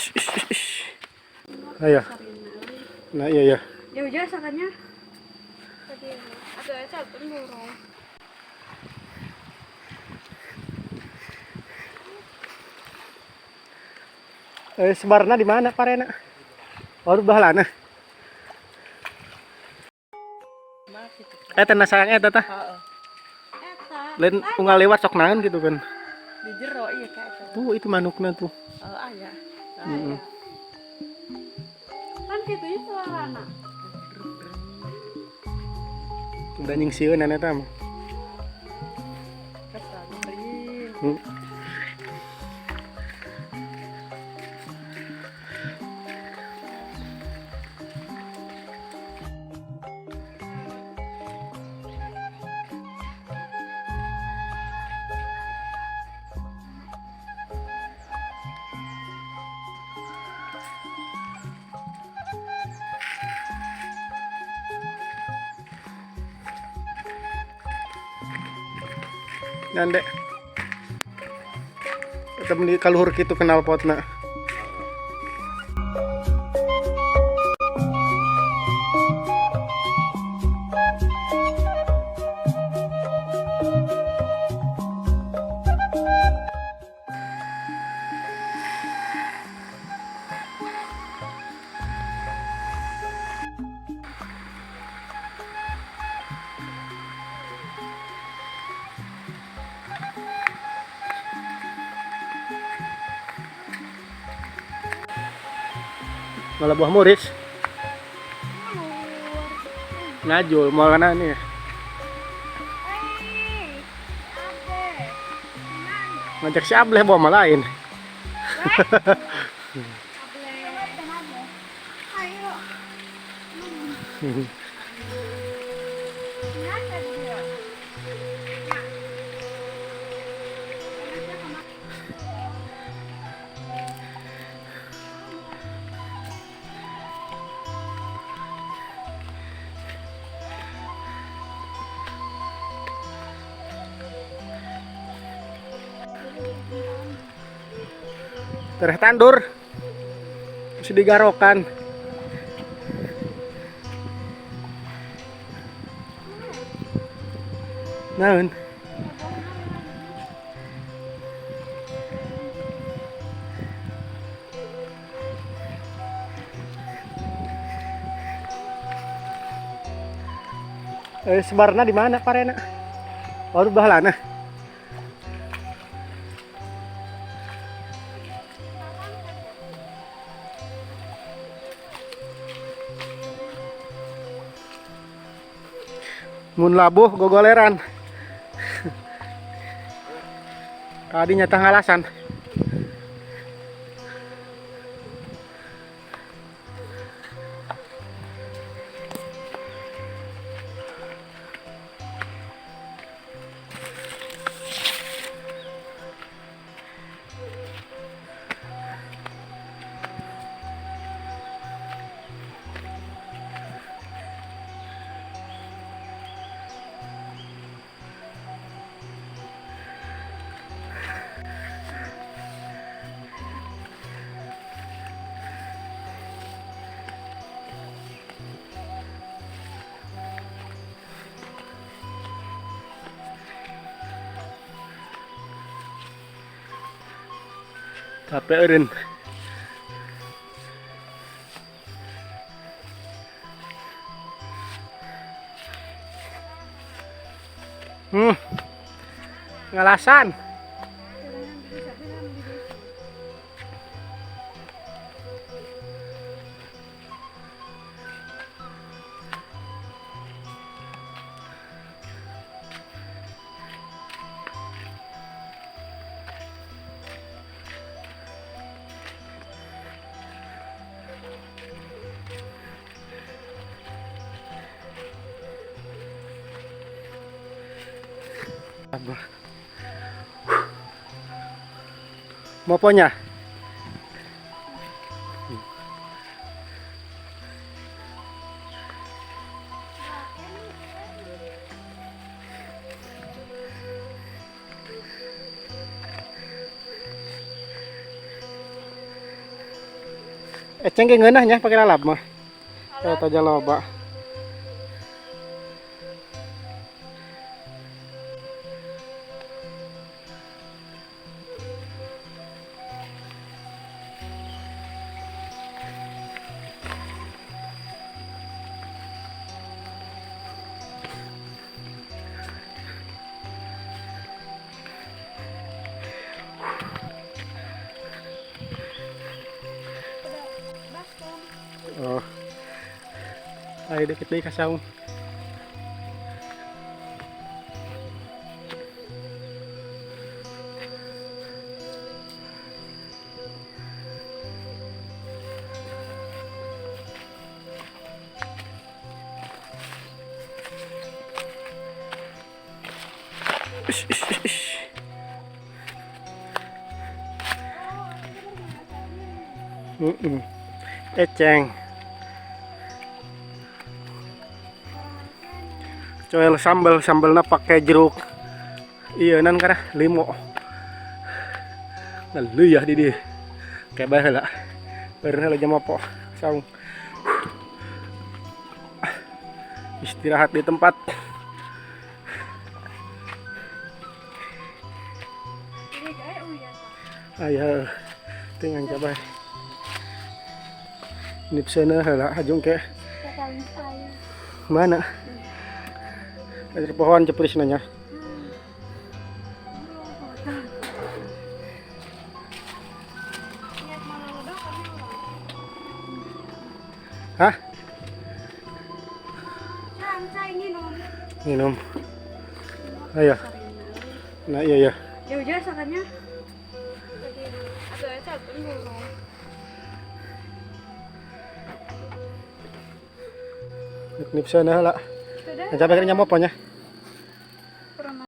Ish, ish, ish, ish. Ayo. Nah, iya ya. Jauh-jauh sakannya. Atau eta pun. Eh, sebarna di mana parena? Oh, di belah lana. Eh, tenang sayang eta tah. Heeh. Eta. Lain unggal lewat sok naon gitu kan. Di jero iya kayak itu. Tuh, itu manukna tuh. Oh, aya. Heeh. Kan kitunya suarana. Udah nyingsieunan eta mah. Kesal meureun. Nyande. Eta meni kaluhur kitu kenal potna. Malah buah muris. Ngajul mau kana nih. Ngajak si Ableh bawa mah lain. Ayo. Tereh tandur. Masih digarokan. Naon? Eh, sebarna di mana parena? Oh, di belah lana. Mun labuh gogoleran. Tadi nyata ngalasan. Capek eureun. Ngalasan. Apa? Moponya? Eceng ge ngeunah nya pake lalap mah. Eta aja loba. Oh. Ayo deket deui ka saung. Ish, ish, ish, ish. Eceng. Coel sambal, sambalna pakai jeruk. Iya nan karena limo. Lalu ya di dia. Kayak baheula. Baheula jam apa? Saung. Istirahat di tempat. Ayo, tinggal coba. Nipsena heula hajung ke. Mana? Ada pohon cepris nanya. Hah? Minum. Ayo. Nah, iya ya. Ya udah sakannya. Nipsena heula. Sampai kena nyamuk apanya?